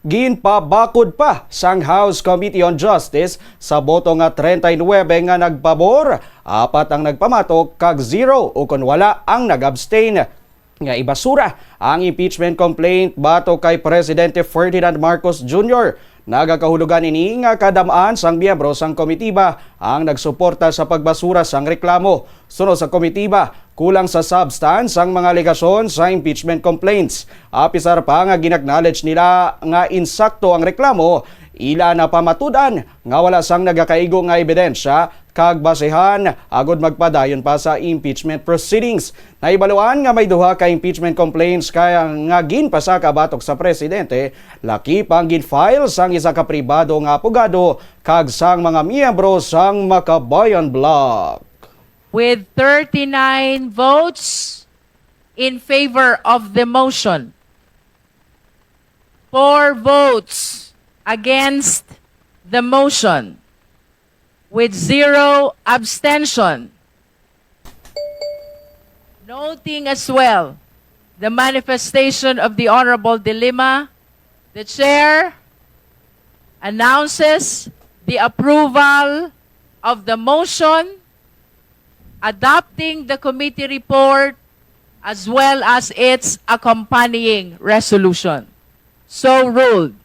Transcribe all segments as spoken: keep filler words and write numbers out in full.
Ginpabakod pa sang House Committee on Justice sa boto nga treinta y nuebe nga nagpabor, apat ang nagpamatok kag zero ukon wala ang nag-abstain. Nga ibasura ang impeachment complaint batok kay Presidente Ferdinand Marcos Junior. Nagakahulogan ini nga kadam-an sang miyembro sang komitiba ang nagsuporta sa pagbasura sang reklamo. Suno sa komitiba, kulang sa substance ang mga alegasyon sa impeachment complaints. Apisar pa nga gin-acknowledge nila nga insakto ang reklamo, ila na pamatud-an nga wala sang nagakaigo nga ebidensya kag basehan agod magpadayon pa sa impeachment proceedings. Nahibaluan nga may duha ka impeachment complaints kaya nga ginpasaka batok sa presidente, lakip ang gin-file sang isa ka pribado nga abogado kag sang mga miyembro sang Makabayan Bloc. With thirty-nine votes in favor of the motion, four votes against the motion, with zero abstention. Noting as well the manifestation of the Honorable De Lima, the Chair announces the approval of the motion adopting the committee report as well as its accompanying resolution. So ruled.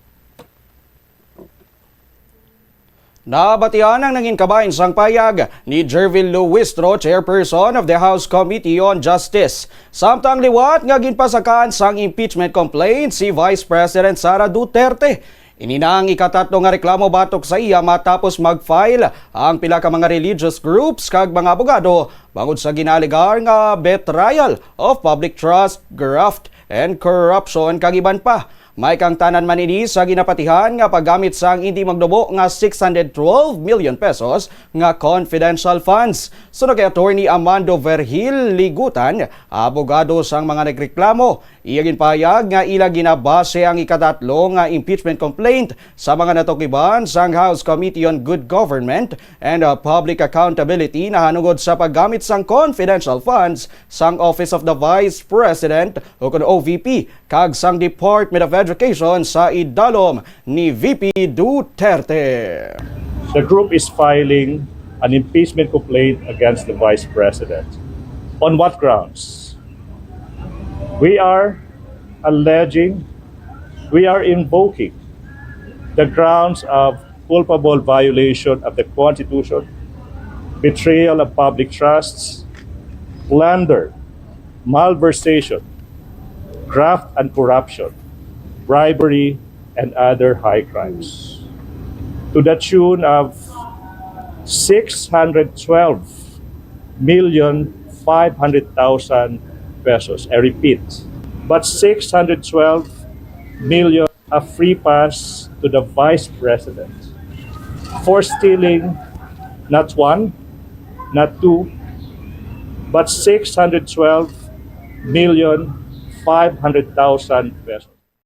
Nabatian ang nangin kabahin sang payag ni Jervil Luistro, Chairperson of the House Committee on Justice. Samtang liwat nga ginpasakaan sang impeachment complaint si Vice President Sara Duterte. Ini na ang ikatatlo nga reklamo batok sa iya matapos mag-file ang pila ka mga religious groups kag mga abogado bangod sa ginaalegar nga betrayal of public trust, graft, and corruption kag iban pa. May kaangtanan man ini sa ginapatihan nga paggamit sang indi magnubo nga six hundred twelve million pesos nga confidential funds. Suno kay Attorney Amando Vergil Ligutan, abogado sang mga nagreklamo, iya ginpahayag nga ila ginabase ang ikatatlo nga impeachment complaint sa mga natukiban sang House Committee on Good Government and uh, Public Accountability nahanungod sa paggamit sang confidential funds sang Office of the Vice President ukon O V P kag sang Department of Education sa idalom ni V P Duterte. The group is filing an impeachment complaint against the Vice President. On what grounds? We are alleging, we are invoking the grounds of culpable violation of the Constitution, betrayal of public trusts, plunder, malversation, graft and corruption, bribery, and other high crimes to the tune of six hundred twelve million five hundred thousand pesos. I repeat, but six hundred twelve million a free pass to the Vice President for stealing not one, not two, but six hundred twelve million five hundred thousand pesos.